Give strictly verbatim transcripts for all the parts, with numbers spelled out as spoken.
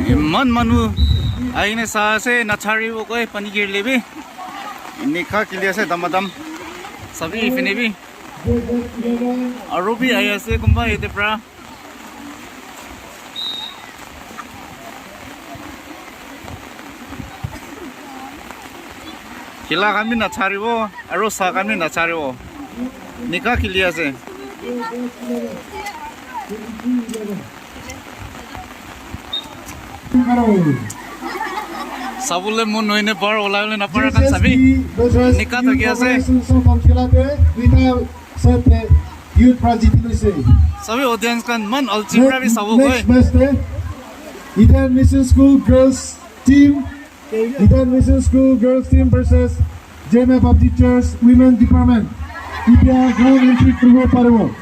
Iman manu ahina sa ase, nacharibo koi, pani girile bi. Enika khili ase damadam. Sabi ifine bi. Aro bi ahi ase kunba yate pra. Khila khan bi nacharibo, aro sa khan bi nacharibo. Enika khili ase. Sabole mon nohine bahar olai bole napara khan sabi. Enika thaki ase. Youth pra jiti loise. Sabi audience khan man alchi pra bi sabo koi. Next match te Eden Mission School girls team, Eden Mission School girls team versus J M A Baptist Church Women Department. Itya ground entry kuribo paribo.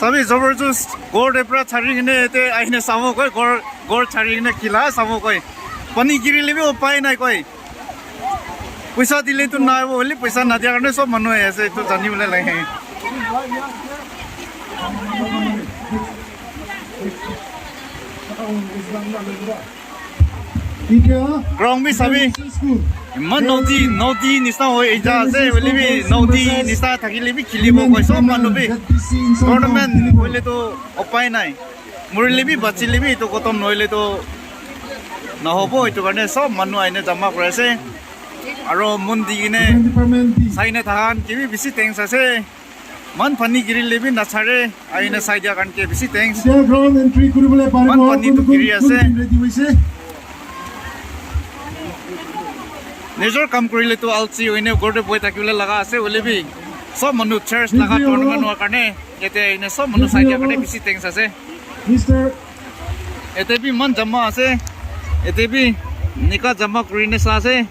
Sabi, zabardast ghor te pra chari kene ete ahine sabo koi, ghor, ghor chari kene khila sabo koi. Pani girile bi upai nai koi. Poisa dile tu nai bo, hoile poisa nadia karne sob manu ahi ase, etu jani bole lage. Ground bi sabi, iman nodi, nodi nisna hoi eja ase, hoile bi nodi nisna thakile bi khilibo koi sob manu bi. Tournament hoile tu upai nai. Murile bi bachile bi etu khotom nohoile tu nahobo, etu karne sob manu ahine jama kuri ase. Aro mon di kene saina thakan ke bi bishi thanks ase. Man pani girile bi nachare, ahina sai dia khan ke bishi thanks. Itya ground entry kuribole paribo. Man pani tu giri ase. Ready hoise. Nijor kam kurile tu alsi hoine ghor te bohi thakibole laga ase, hoile bi sob manu church laga tournament howa karne, yate ahine sob manu sai dia karne bishi thanks ase. Mister Yate bi iman jama ase. Yate bi enika jama kurine sa ase.